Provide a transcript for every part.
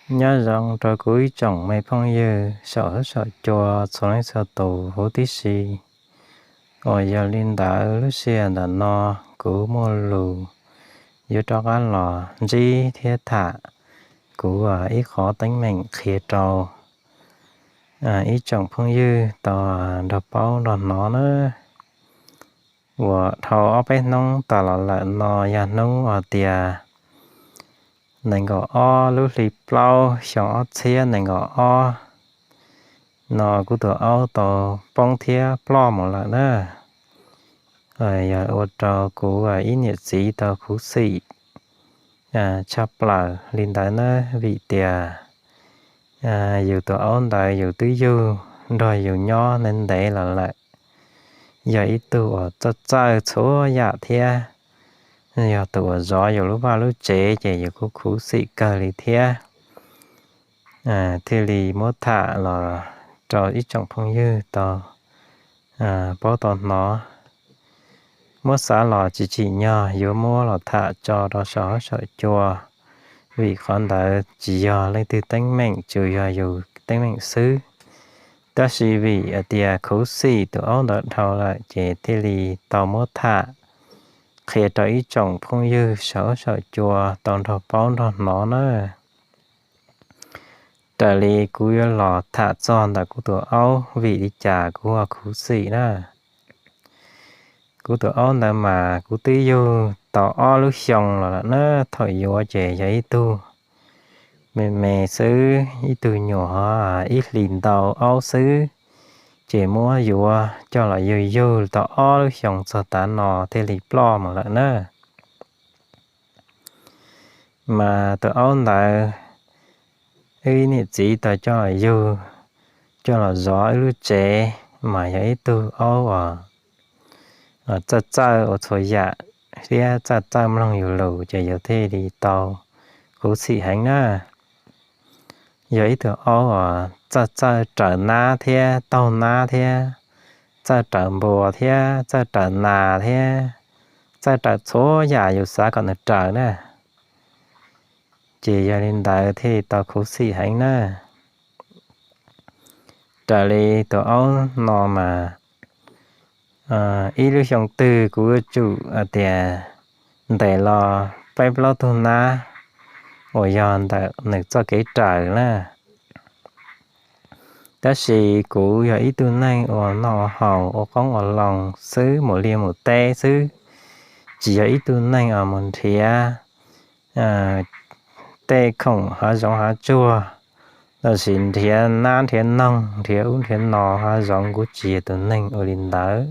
Nyob zoo rau kuv ib tsoom me phooj ywg saum huab saum cua txhua leej txhua tus huv tib si. Uas yog li ntawd lub sij hawm ntawm no kuv muaj lus yuav rov qab los ntsib thiab tham kuv ib qhov teeb meem qhia rau ib tsoom phooj ywg tau nrog paub nrog hnov na. Uas dhau ob peb hnub tas los lawm no yog hnub uas tias nees nkaum ob lub hli plaub xyoo ob txhiab nees nkaum ob no kuv tus aub tau poob thiab ploj mus lawm na. Yog ua rau kuv ib niam txiv tau khuv xim tshaj plaws li ntawd na, vim tias yus tus aub ntawd yus twb yug nrog yus nyob ntev ntev los lawm, yog ib tug uas txawj txawj txhua yam thiab yog tus uas zov yus lub vaj lub tsev ces yus kuj khuv xim kawg li thiab. Thiaj li muab tham los rau ib tsoom phooj ywg tau paub tau hnov. Muab xav los tsis tsim nyog yuav muab los tham tso rau saum huab saum cua, vim qhov ntawd tsis yog leej twg teeb meem, tsuas yog yus teeb meem xwb. Tab sis vim hais tias khuv xim tus aub ntawd dhau lawm ces thiaj li tau muab tham qhia rau ib tsoom phooj ywg saum huab saum cua tau nrog paub nrog hnov na. Raws li kuv yuav los tham txog ntawm kuv tus aub vim li cas kuv ho khuv xim na. Kuv tus aub ntawd mas kuv twb yug tau ob lub xyoo los lawm na. Thaum yuav ces yog ib tug me me xwb, ib tug nyuam ho ib hlis ntau aub xwb, ces muab yuav coj los yug yug tau ob lub xyoo txog tav no thiaj li ploj mus lawm na. Mas tus aub ntawd, wb niam txiv tau coj los yug, coj los zov wb lub tsev, mas yog ib tug aub uas txawj txawj ua txhua yam thiab txawj txawj mloog yus lus, ces yus thiaj li tau khuv xim heev na. Yog ib tug aub uas txawj txawj raws nab thiab taug nab thiab txawj raws npua thiab txawj raws nas thiab txawj raws txhua yam yus xav kom nws raws na. Ces yog li ntawd thiaj li tau khuv xim heev na. Raws li tus aub no mas ib lub xyoo twg kuv yuav tsum hais tias ntes los peb plaub tug nab uas yog ntawm nws txoj kev raws na. Tab sis kuv yog ib tug neeg uas noj ua haus ua qoob ua loo xwb, mus liaj mus teb xwb, tsis yog ib tug neeg uas mus nrhiav tej khoom hav zoov hav tsuag, los sis nrhiav nab nrhiav noog nrhiav ub nrhiav no hav zoov, kuv tsis yog tus neeg ua li ntawd.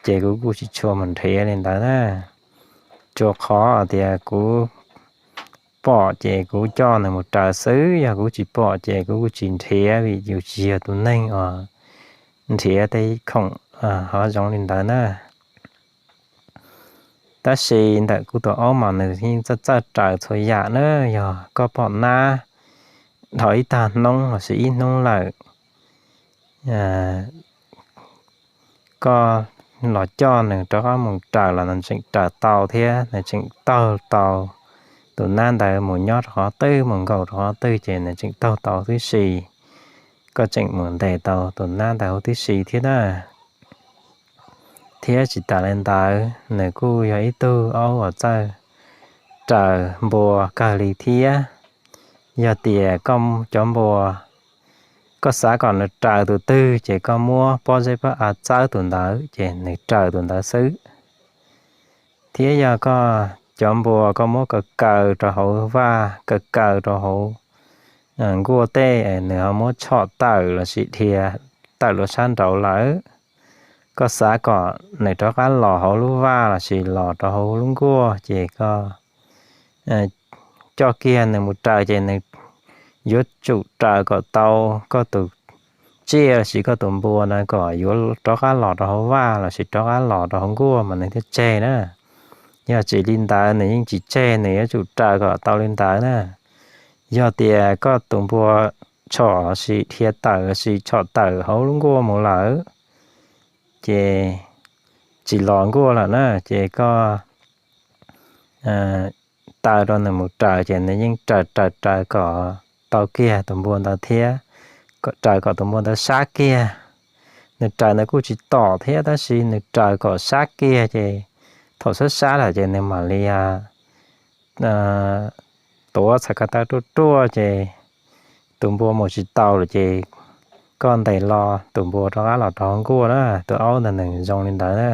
Ces kuv kuj tsis tshua mus nrhiav li ntawd na. Tsuas qhov tias kuv pom ces kuv coj nws mus raws xwb, yog kuv tsis pom ces kuv kuj tsis nrhiav, vim yus tsis yog tus neeg uas nrhiav tej khoom hav zoov li ntawd na. Tab sis ntawm kuv tus aub mas nws yeej txawj txawj raws txhua yam na. Yog koj pom nab dhau ib tag hnub los sis ib hnub lawm, koj los coj nws rov qab mus raws los nws tseem raws tau thiab nws tseem taug tau tus nab ntawd mus nyob rau qhov twg mus nkaum rau qhov twg ces nws tseem taug tau tib si. Koj tseem mus ntes tau tus nab ntawd huv tib si thiab na. Thiab tsis tas li ntawd, nws kuj yog ib tug aub uas txawj raws npua kawg li thiab. Yog tias koj cov npua, koj xav kom nws raws tus twg ces koj muab pob zeb pob av txawb tus ntawd ces nws raws tus ntawd xwb. Thiab yog koj cov npua koj muab kaw kaw rau hauv vaj, kaw kaw rau hauv nkuaj tej, nws ho muab tshom tawm los sis dhia tawm los sab nraud lawm, koj xav kom nws rov qab los hauv lub vaj los sis los rau hauv lub nkuaj ces koj coj kiag nws mus raws ces nws yuav tsum raws kom tau koj tus tsiaj los sis koj tus npua na kom yuav rov qab los rau hauv vaj los sis rov qab los rau hauv nkuaj mas nws thiaj tseg na. Yog tsis li ntawd nws yeej tsis tseg, nws yuav tsum raws kom tau li ntawd na. Yog tias koj tus npua tshom los sis dhia tawm los sis tshom tawm hauv lub nkuaj mus lawm ces tsis los nkuaj lawm na, ces koj taw rau nws mus raws ces nws yeej raws raws raws kom tau kiag tus npua ntawd thiab, raws kom tus npua ntawd sab kiag. Nws raws ntawd kuj tsis tom thiab, tab sis nws raws kom sab kiag ces thaum sab sab lawm ces nws mam li tuav txhais ko taw ruaj ruaj ces tus npua mus tsis tau lawm ces koj ntes los tus npua rov qab los rau hauv nkuaj na. Tus aub ntawd nws zoo li ntawd na.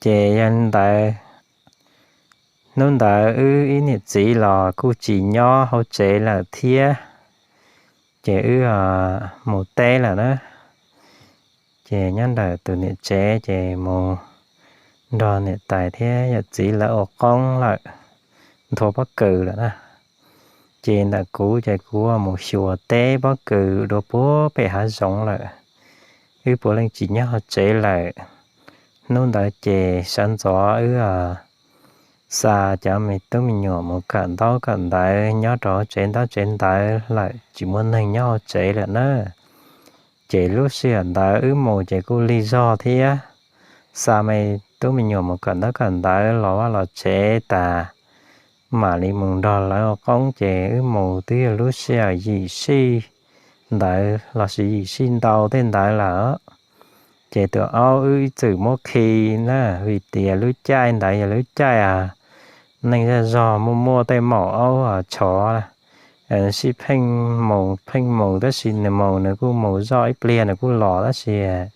Ces yog li ntawd, hnub ntawd wb ib niam txiv los kuj tsis nyob hauv tsev lawm thiab, ces wb mus teb lawm na. Ces nyob ntawm tus niam tsev ces mus nrog niam tais thiab yawm txiv lawv ua qoob lawm, nthua pob kws lawm na. Ces ntawm kuv ces kuv mus xyuas teb pob kws dua puag pem hav zoov lawm, wb puav leej tsis nyob hauv tsev lawm. Hnub ntawd ces sawv ntxov wb xa cov me tub me nyuam mus kawm ntaub kawm ntawv nyob rau hauv tsev ntaub tsev ntawv lawm, tsis muaj neeg nyob hauv tsev lawm na. Ces lub sij hawm ntawd wb mus ces kuj lig zog thiab, xa me tub me nyuam mus kawm ntaub kawm ntawv los vaj los tsev tas, mam li mus nrog lawv ua qoob ces wb mus twb yog lub sij hawm yim sij ntawd los sis yim sij ntau tej ntawd lawm. Ces tus aub wb ib txwm muab khi na, vim tias lub caij ntawd yog lub caij neeg zej zog muaj muaj tej maum aub chov sib pheej mus pheej mus, tab sis nws mus nws kuj mus zoj ib pliag nws kuj los, tab sis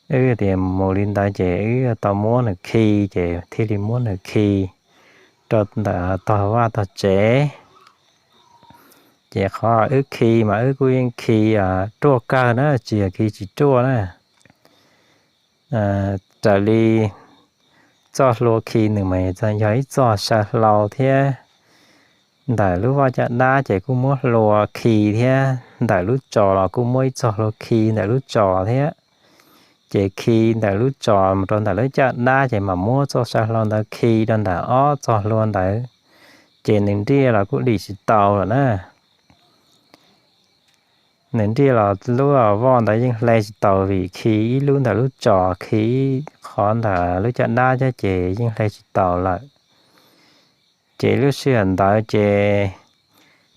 wb tias mus li ntawd ces wb tau muab nws khi, ces thiaj li muab nws khi rau ntawm tog vaj tog tsev. Ces qhov wb khi mas wb kuj yeej khi ruaj kawg na, tsis yog khi tsis ruaj na. Raws li txoj hlua khi nws mas yog ib txoj saw hlau thiab, ntawm lub vaj caj dab ces kuj muab hlua khi thiab, ntawm lub tsos los kuj muab ib txoj hlua khi ntawm lub tsos thiab. Ces khi ntawm lub tsos mus rau ntawm lub caj dab ces mam muab txoj saw hlau ntawd khi rau ntawm ob txoj hlua ntawd, ces nws nriaj los kuj dim tsis tau lawm na. Nws nriaj los lub voj ntawd yeej hle tsis tau vim khi ib lub ntawm lub tsos khi ib qhov ntawm lub caj dab thiab ces yeej hle tsis tau lawm. Ces lub sij hawm ntawd ces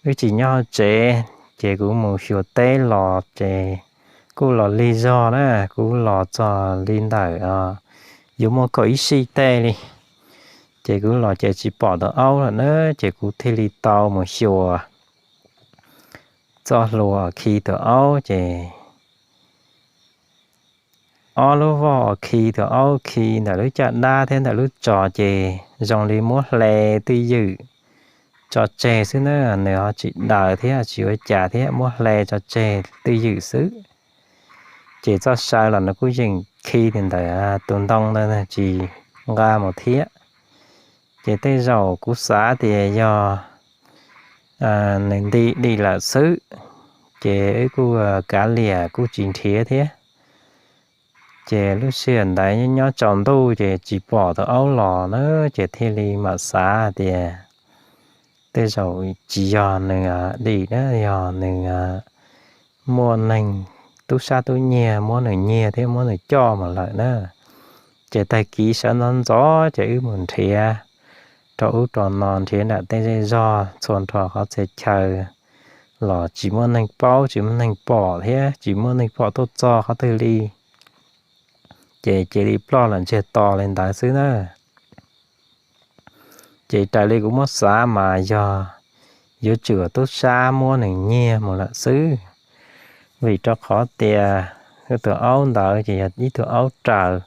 wb tsis nyob hauv tsev, ces kuv mus xyuas teb los ces kuj los lig zog na, kuv los txog li ntawm yuav muaj kaum ib sij tej li. Ces kuv los ces tsis pom tus aub lawm na, ces kuv thiaj li tau mus xyuas txoj hlua khi tus aub ces ob lub voj khi tus aub khi ntawm lub caj dab thiab ntawm lub tsos ces zoo li muab hle twj ywm tso tseg xwb na, nws ho tsis daws thiab tsis ua cas thiab, muab hle tso tseg twj ywm xwb. Ces txoj saw los nws kuj yeem khi ntawm tus ntoo ntawd tsis nqa mus thiab. Ces tej zaum kuv xav tias yog nws nti dim lawm xwb, ces wb kuj kav liam kuj tsis nrhiav thiab. Ces lub sij hawm ntawd nyob tsaus ntuj ces tsis pom tus aub los na, ces thiaj li mam xav tias tej zaum tsis yog nws dim na, yog nws muaj neeg tub sab tub nyiag muab nws nyiag thiab muab nws coj mus lawm na. Ces tag kis sawv ntxov ntxov ces wb mus nrhiav rau ub rau no, nrhiav nram tej zej zog txhua nrho qhov txhia chaw los tsis muaj neeg paub tsis muaj neeg pom thiab tsis muaj neeg pom tuaj txog qhov twg li. Ces cia li ploj los ntsiag to li ntawd xwb na. Ces raws li kuv muab xav mas yog yuav tsum tub sab muab nws nyiag mus lawm xwb, vim rau qhov tias tus aub ntawd ces yog ib tug aub raws,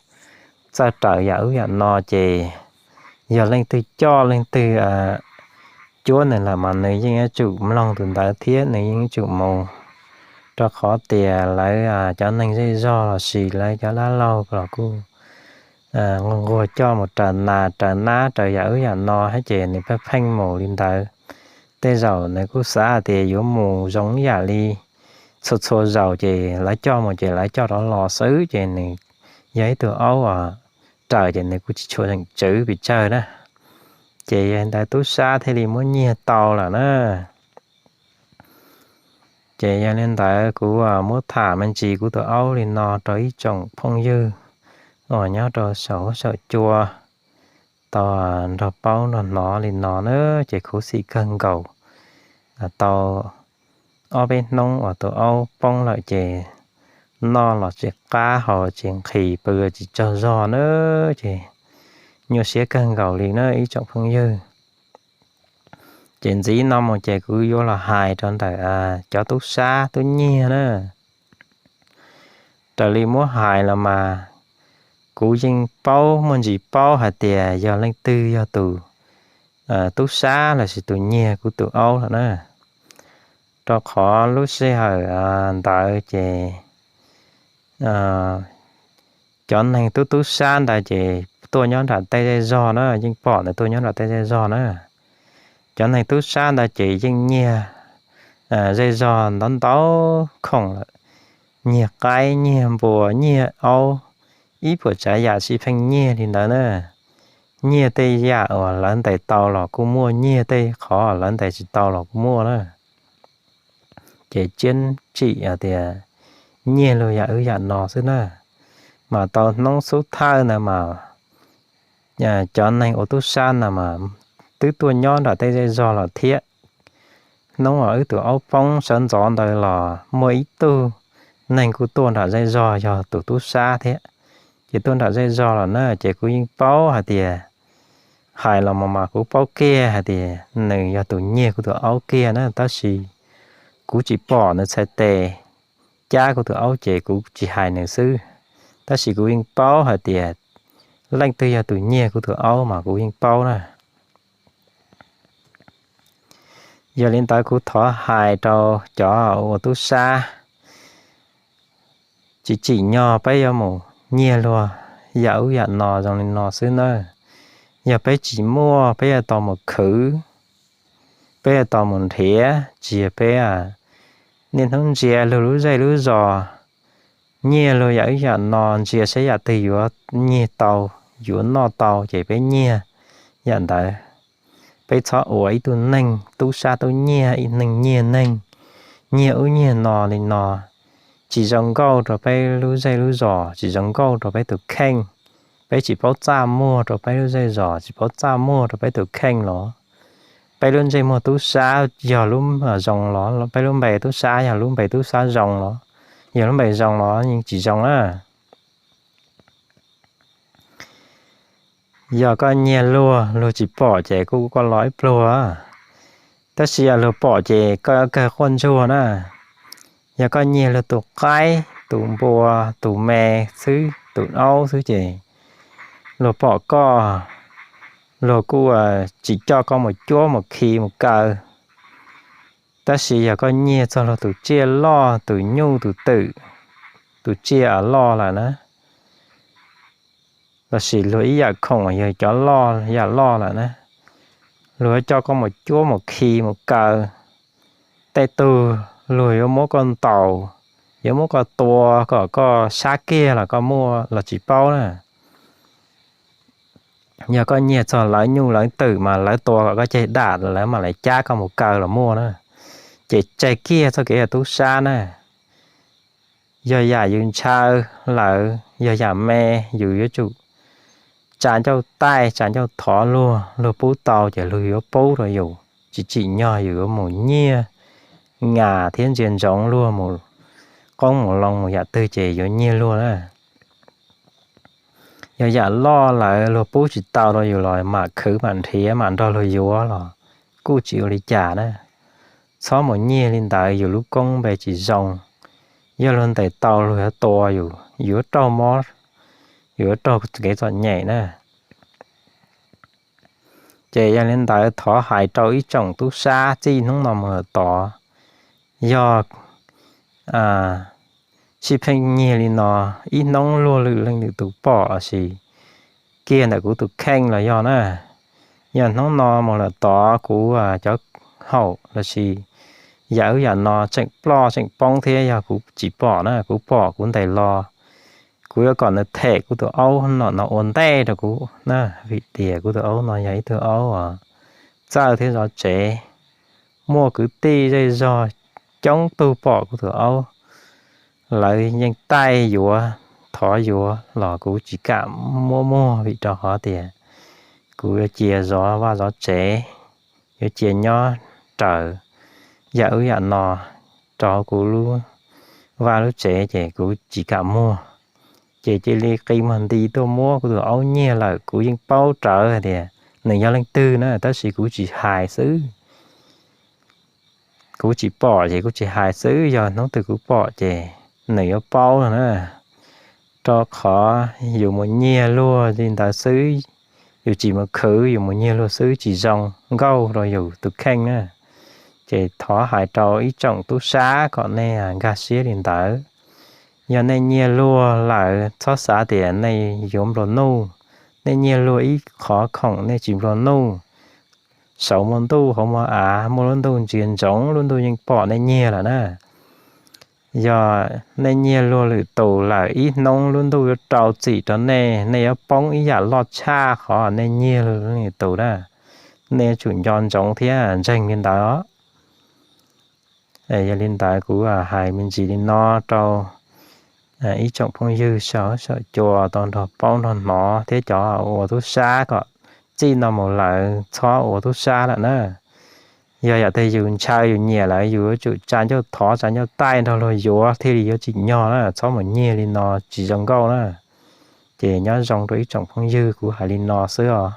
txawj raws yam ub yam no ces yog leej twg coj leej twg cuab nws lawm mas nws yeej yuav tsum mloog tus ntawd thiab nws yeej yuav tsum mus, rau qhov tias lawv cov neeg zej zog los sis lawv cov dab laug los kuj nquag nquag coj mus raws nas raws nab raws yam ub yam no thiab ces nws pheej pheej mus li ntawd. Tej zaum nws kuj xav tias yuav mus zoo ib yam li txhua txhua zaus ces lawv coj mus ces lawv coj rov los xwb ces nws yog ib tug aub raws ces nws kuj tsis tshua tseem tswv pes tsawg na. Ces yog li ntawd tub sab thiaj li muab nyiag tau lawm na. Ces yog li ntawd kuv muab tham me ntsis kuv tus aub li no rau ib tsoom phooj ywg uas nyob rau saum huab saum cua tau tau nrog paub nrog hnov li no na, ces khuv xim kawg nkaus. Tau ob peb hnub uas tus aub poob lawm ces noj los tsis qab, haus tsis nqhis, pw tsis tsaug zog na, ces nyuaj siab kawg nkaus li na ib tsoom phooj ywg. Ces ntxiv no mus ces kuv yuav los hais rau ntawm cov tub sab tub nyiag na. Raws li muab hais los mas kuv yeej paub muaj ntsis paub hais tias yog leej twg yog tus tub sab lossis tus nyiag kuv tus aub lawm na. Rau qhov lub sij hawm ntawd ces cov neeg tub tub sab ntawd ces tuaj nyob nram tej zej zog na, yeej pom nws tuaj nyob nram tej zej zog na. Cov neeg tub sab ntawd ces yeej nyiag zej zog ntau ntau khoom lawm, nyiag qaib, nyiag npua, nyiag aub, ib puas tsav yam sib pheej nyiag li ntawd na. Nyiag tej yam uas lawv ntes tau los kuj muaj, nyiag tej qhov lawv ntes tsis tau los kuj muaj na. Ces tseem tsim hais tias nyiag luag yam wb yam no xwb na. Mas tau hnub xub thawj ntawd mas cov neeg ua tub sab ntawd mas twb tuaj nyob nram tej zej zog los thiab. Hnub uas wb tus aub poob sawv ntxov ntawd los muaj ib tug neeg kuj tuaj nram zej zog yog tus tub sab thiab. Ces tuaj nram zej zog los na ces kuv yeej paub hais tias, hais los mas mas kuv paub kiag hais tias nws yog tus nyiag kuv tus aub kiag na, tab sis kuv tsis pom nws txhais tes cab kuv tus aub ces kuv tsis hais nws xwb. Tab sis kuv yeej paub hais tias leej twg yog tus nyiag kuv tus aub mas kuv yeej paub na. Yog li ntawd kuv thov hais rau cov ua tub sab, tsis tsim nyog peb yuav mus nyiag luag yam ub yam no zoo li no xwb nawb. Yog peb tsis muaj, peb yuav tau mus khwv, peb yuav tau mus nrhiav, tsis yog peb niaj hnub ntsia luag lub zej lub zos, nyiag luag yam ub yam no, ntsia saib yam twg yuav nyiag tau, yuav noj tau ces peb nyiag yam ntawd. Peb txhob ua ib tug neeg tub sab tub nyiag, ib neeg nyiag neeg, nyiag ub nyiag no li no, tsis zoo nkauj rau peb lub zej lub zos, tsis zoo nkauj rau peb tus kheej. Peb tsis paub txaj muag rau peb lub zej zos, tsis paub txaj muag rau peb tus kheej los, peb lub ntsej muag tub sab yog lub zoo los, peb lub npe tub sab yog lub npe tub sab zoo los, yog lub npe zoo los yeej tsis zoo na. Yog koj nyiag luag, luag tsis pom ces kuj koj los ib pluag, tab sis yog luag pom ces koj yuav kawg quaj ntsuag na. Yog koj nyiag luag tus qaib, tus npua, tus me xwb, tus aub xwb ces luag pom koj, luag kuj tsis coj koj mus cuab mus khi mus kaw. Tab sis yog koj nyiag txog luag tus tsiaj loj, tus nyuj tus twm, tus tsiaj loj lawm na, lossis luag ib yam khoom yog cov loj yam loj lawm na, luag coj koj mus cuab mus khi mus kaw. Tej tug luag yuav muab koj ntaus, yuav muab koj tua kom koj sab kiag los koj muaj los tsis paub na. Yog koj nyiag txog lawv nyuj lawv twm mas lawv tua kom koj ceg dam lawv mam li cab koj mus kaw los muaj na. Ces tseg kiag txoj kev yog tub sab na. Yog yam yus ntshaw lawm, yog yam me, yus yuav tsum tsa ncauj taij tsa ncauj thov luag, luag pub tau ces luag yuav pub rau yus, tsis tsim nyog yus yuav mus nyiag nas thiab ntsia ntsoov luag mus qoob mus loo mus yam twg ces yuav nyiag luag na. Yog yam loj lawm luag pub tsis tau rau yus los mam khwv mam nrhiav mam nrog luag yuav los kuj tsis ua li cas na. Txhob mus nyiag li ntawd, yus lub koob npe tsis zoo. Yog luag ntes tau luag yuav tua yus, yus yuav raug mob, yus yuav raug kev txom nyem na. Ces yog li ntawd thov hais rau ib tsoom tub sab txij hnub no mus lawm tod, yog sib pheej nyiag li no, ib hnub luag lwm leej lwm tus pom lossis kiag ntawm kuv tus kheej los yog na, yog hnub no mus lawm tod kuv cov haum lossis yam ub yam no tseem ploj tseem poob thiab, yog kuv tsis pom na, kuv pom kuv ntes los, kuv yuav kom nws them kuv tus aub no no ua ntej rau kuv na, vim tias kuv tus aub no yog ib tug aub txawj thiab zov tsev. Muaj kwv tij zej zog coob tug pom kuv tus aub, lawv yeej taij yuav, thov yuav los kuv tsis kam muab muag, vim rau qhov tias kuv yuav cia zov vaj zov tsev, yuav cia nyob raws yam ub yam no rau kuv lub vaj lub tsev ces kuv tsis kam muag. Ces cia li qi muag nti tuaj muab kuv tus aub nyiag lawm. Kuv yeej paub rawv hais tias nws yog leej twg na, tab sis kuv tsis hais xwb. Kuv tsis pom ces kuv tsis hais xwb, yog hnub twg kuv pom ces nws yuav paub no na. Rau qhov yus mus nyiag luag li ntawd xwb, yus tsis mus khwv, yus mus nyiag luag xwb tsis zoo nkauj rau yus tus kheej na. Ces thov hais rau ib tsoom tub sab kom nej nkag siab li ntawd. Yog nej nyiag luag lawm txhob xav tias nej yuav nplua nuj. Nej nyiag luag ib qhov khoom nej tsis nplua nuj. Saum muaj ntuj hauv muaj av, muaj lub ntuj ntsia ntsoov, lub ntuj yeej pom nej nyiag lawm na. Yog nej nyiag luag lwm tus lawm, ib hnub lub ntuj yuav rau txim rau nej, nej yuav poob ib yam loj tshaj qhov nej nyiag luag lwm tus na. Nej yuav tsum nco ntsoov thiab ntseeg li ntawd os. Yog li ntawd kuv hais me ntsis li no rau ib tsoom phooj ywg saum huab saum cua tau nrog paub nrog hnov thiab cov ua tub sab kom txij no mus lawm txhob ua tub sab lawm na. Yog yam twg yus ntshaw yus nyiam lawm yus yuav tsum tsa ncauj thov tsa ncauj taij nrog luag yuav thiaj li yuav tsim nyog na, txhob mus nyiag li no tsis zoo nkauj na. Ces nyob zoo rau ib tsoom phooj ywg, kuv hais li no xwb os.